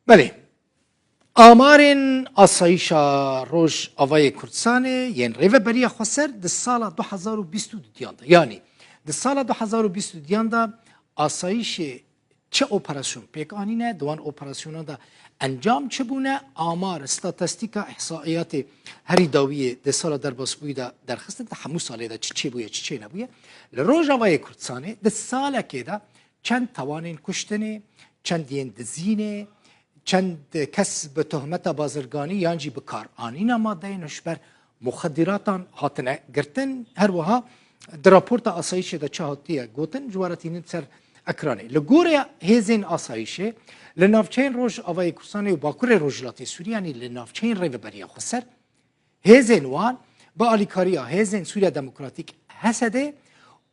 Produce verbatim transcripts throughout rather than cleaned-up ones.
Belê. Amarên asayîşa Rojavayê Kurdistanê yên Rêveberiya Xweser di sala du hezar û bîst û duyan de, yanî di sala du hezar û bîst û duyan de asayîşê çi operasyon pêk anîne, di wan operasyonan de encam çi bûne, amar, statistîka, îhsaiyatê herî dawiyê di sala derbasbûyî de derxistin, di hemû salê de çi çêbûye, çi çênebûye. Li Rojavayê Kurdistanê di salekê de çend tawanên kuştinê, çend yên dizînê, çend kes bi tohmeta bazirganî yan jî bi kar anîna madeyên hişber muxediratan hatine girtin. Her wiha di raporta asayîşê de çi hatiye gotin, ji we re tînin ser ekranê. Li gorî hêzên asayîşê, li navçeyên Rojavayê Kurdistanê û Bakurê Rojhilatê Sûriyê, yanî li navçeyên Rêveberiya Xweser, hêzên wan bi alîkariya Hêzên Sûriya Demokratîk, H S D,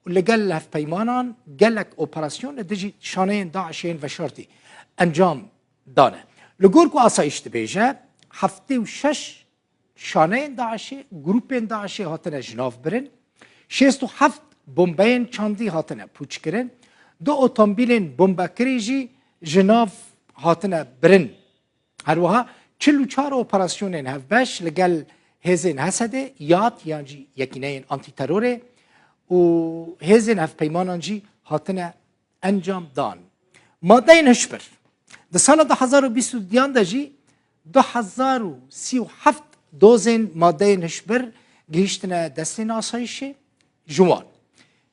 li gel hevpeymanan gelek operasyon li dijî şaneyên DAIŞê yên veşartî encam dane. Li gor ku asayîş dibêje, heftê û şeş şaneyên DAIŞê, grûpên DAIŞê hatine ji nav birin, şêst û heft bombeyên çandî hatine pûçkirin, du otomobîlên bombekirî jî ji nav hatine birin. Her wiha çil û çar operasyonên hevbeş li gel hêzên H S D, YAT yan jî Yekîneyên Antîterorê û hêzên hevpeymanan jî hatine encam dan. Madeyên hişbir. Di sala du hezar û bîst û duyan de jî du hezar û sî û heft dozên madeyên hişbir gihîştine destên asayîşê. Ji wan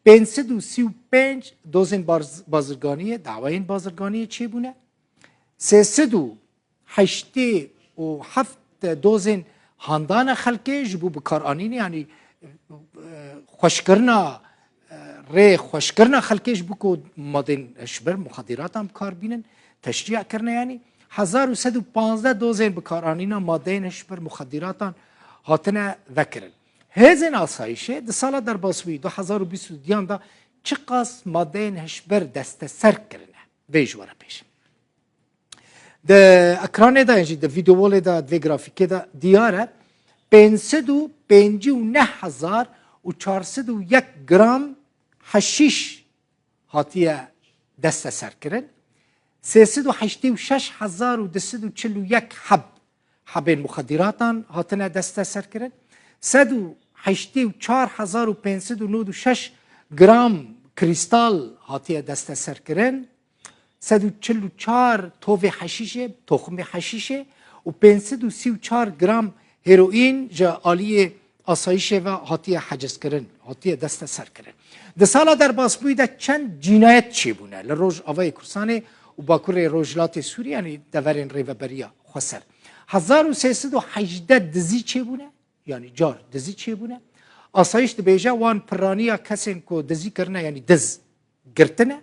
pênc sed û sî û pênc dozên barz-, bazirganiyê, dawayên bazirganiyê çêbûne. Sê sed û heştê û heft dozên handana xelkê ji bo bikaranînê, yanî, e, xweşkirina, e, rê xweşkirina xelkê ji bo ku madên hişbir, muxediratan bi kar bînin, teşrî kirine, yanî hezar û sed û panzdeh dozên bikaranîna madeyên hişbir, muxediratan hatine vekirin. Hêzên asayîşê di sala derbasbûyî du hezar û bîst û duyan de çiqas madeyên hişbir desteser kirine? Vê ji we re pêşim. Di ekranê de, yan jî di vîdeolê de, di vê grafîkê de diyar e, pênc sed û pêncî û neh hezar û çar sed û yek gram heşîş hatiye desteserkirin, sê sed û heştê û şeş hezar û du sed û çil û yek heb hebên muxediratan hatine desteserkirin, sed û heştê û çar hezar û pênc sed û nod û şeş gram krîstal hatiye desteserkirin, sed û çil û çar tovê heşîşê, toxumê heşîşê û pênc sed û sî û çar gram heroîn ji aliyê asayîşê ve hatiye hecizkirin, hatiye desteserkirin. Di sala derbasbûyî de çend cînayet çêbûne li Rojavayê Kurdistanê û Bakurê Rojhilatê Sûriyê, yanî deverên Rêveberiya Xweser. Hezar û sê sed û hejdeh dizî çêbûne, yanî car dizî çêbûne. Asayîş dibêje wan piraniya kesên ku dizî kirine, yanî diz, girtine.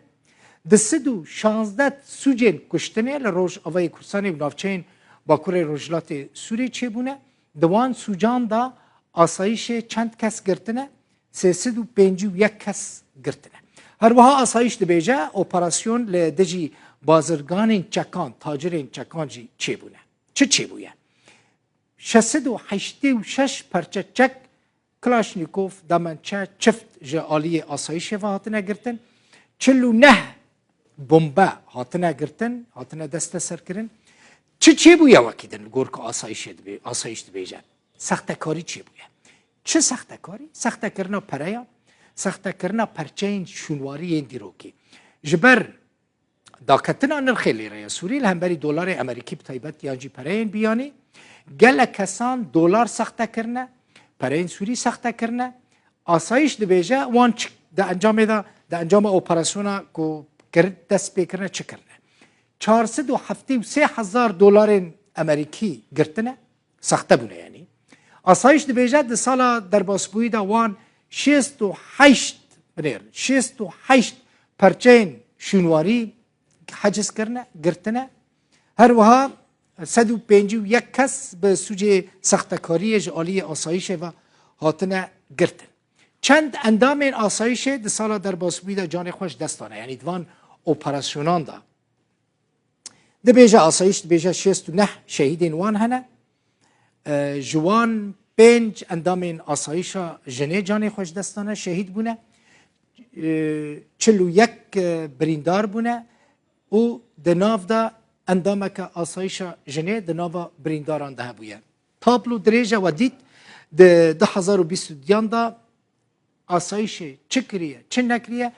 Du sed û şazdeh sûcên kuştinê li Rojavayê Kurdistanê û navçeyên Bakurê Rojhilatê Sûriyê çêbûne. Di wan sûcan de asayîşê çend kes girtine? Sê sed û pêncî û yek kes girtine. Her wiha asayîş dibêje, operasyon li dijî bazirganên çekan, tacirên çekan jî çêbûne. Çi çêbûye? Şeş sed û heştê û şeş perçe çek, Klaşnîkov, demençe, çift ji aliyê asayîşê ve hatine girtin. Çil û neh bombe hatine girtin, hatine desteserkirin. Çi çêbûye wekî din li gor ku asayîşê dibê-, asayîş dibêje? Sextekarî çêbûye. Çi sextekarî? Sextekirina pereyan, sextekirina perçeyên şûnwarî yên dîrokî. Ji ber daketina nirxê lîreya Sûrî li hemberî dolarê Amerîkî bi taybet yan jî pereyên biyanî, gelek kesan dolar sexte kirine, pereyên Sûrî sexte kirine. Asayîş dibêje wan çi di encamê de, di encama operasyona ku kir-, dest pê kirine çi kirine? Çar sed û heftê û sê hezar dolarên Amerîkî girtine. Sexte bûne yanî. Asayîş dibêje di sala derbasbûyî de wan şêst û heşt, binêrin, şêst û heşt perçeyên şûnwarî heciz kirine, girtine. Her wiha sed û pêncî û yek kes bi sûcê sextekariyê ji aliyê asayîşê ve hatine girtin. Çend endamên asayîşê di sala derbasbûyî de canê xwe ji dest dane, yanî di van operasyonan de. Dibêje, asayîş dibêje şêst û neh şehîdên wan hene. E, ji wan pênc endamên asayîşa jinê canê xwe ji dest dane, şehîd bûne. E, çil û yek, e, birîndar bûne û di nav de endameke asayişa jinê di nava birîndaran de hebûye. Tablo dirêj e we dît, di du hezar û bîst û duyan de asayişê çi kiriye, çi nekiriye,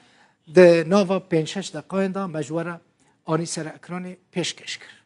di nava pênc şeş deqayan de me ji we re anî ser ekranê pêşkêş kir.